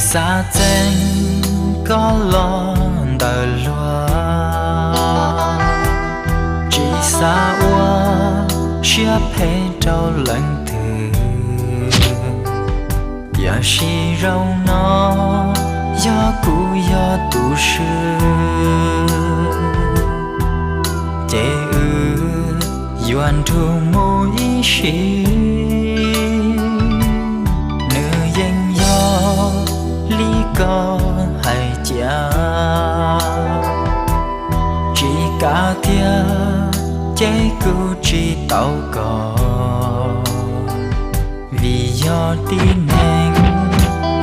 Xav txeeb koj los ntawm luag, tsis xav ua siab phem rau leej twg. Tiam sis zaum no yog kuv yog tus swb, ces wb yuav nrug mus ib sim. Nws yeej yog li koj hais cia, tsis kav tiag ces kuv tsis tau koj, vim yog tib neeg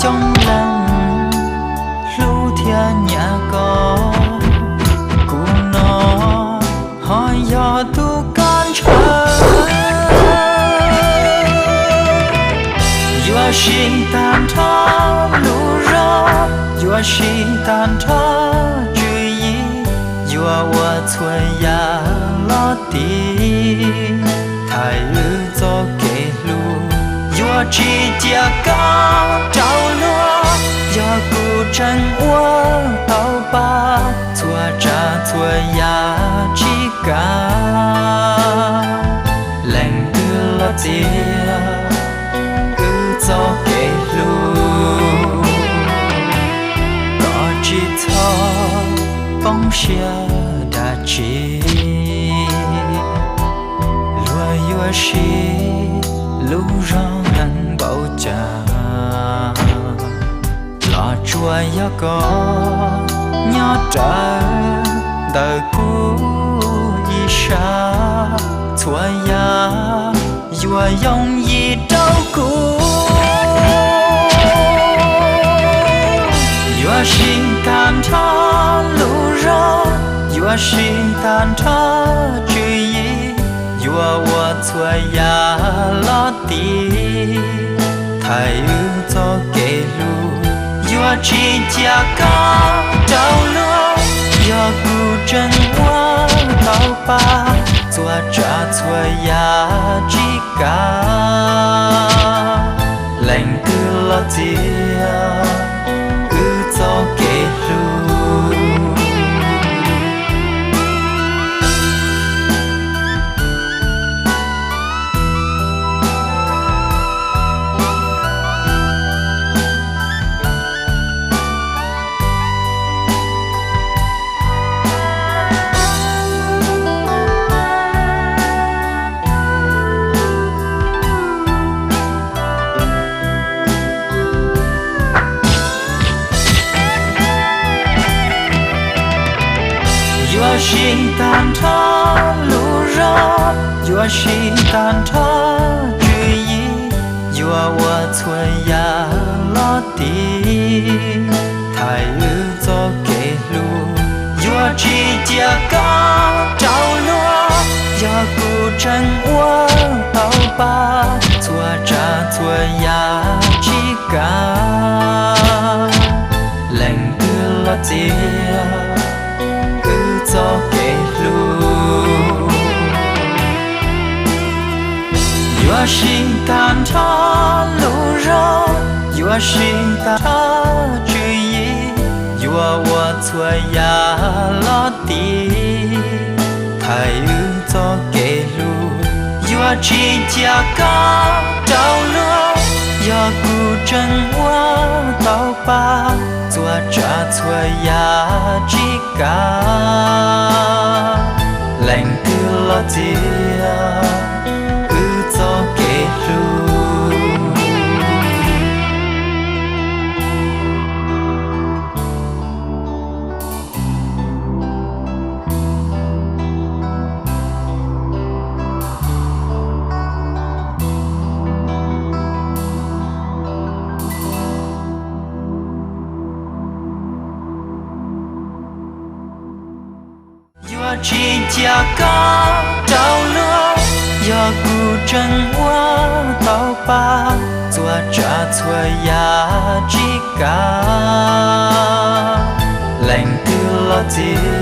coob leej hlub thiab nyiam koj. Kuv no ho yog tus koj ntshaw, yuav sib tag nrho lub zog, yuav sib tag nrho tswv yim, yuav ua txhua yam los tiv thaiv wb txoj kev hlub. Yuav tsis cia koj rau luag, yog kuv tseem ua tau pab txhua tsav txhua yam tsis kav. Leej twg los txiav wb txoj kev hlub, koj tsis txhob poob siab dab tsi. Luag yuav siv lub zog ntev npaum cas los tsuas yog koj nyob rawv ntawm kuv ib sab. Txhua yam yuav yooj yim rau kuv, yuav sib tag nrho lub zog, yuav sib tag nrho tswv yim, yuav ua txhua yam los tiv thaiv wb txoj kev hlub. Yuav tsis cia koj rau luag, yog kuv tseem ua tau pab txhua tsav txhua yam tsis kav. Leej twg los txiav wb txoj kev hlub. Yuav sib tag nrho lub zog, yuav sib tag nrho tswv yim, yuav ua txhua yam los tiv thaiv wb txoj kev hlub. Yuav tsis cia koj rau luag, yog kuv tseem ua tau pab txhua tsav txhua yam tsis kav. Leej twg los txiav wb txoj kev hlub. Yuav sib tag nrho lub zog, yuav sib tag nrho tswv yim, yuav ua txhua yam los tiv thaiv wb txoj kev hlub. Yuav tsis cia koj rau luag, yog kuv tseem ua tau pab txhua tsav txhua yam tsis kav. Leej twg los txiav wb txoj kev hlub. Yuav tsis cia koj rau luag, yog kuv tseem ua tau pab txhua tsav txhua yam tsis kav. Leej twg los txiav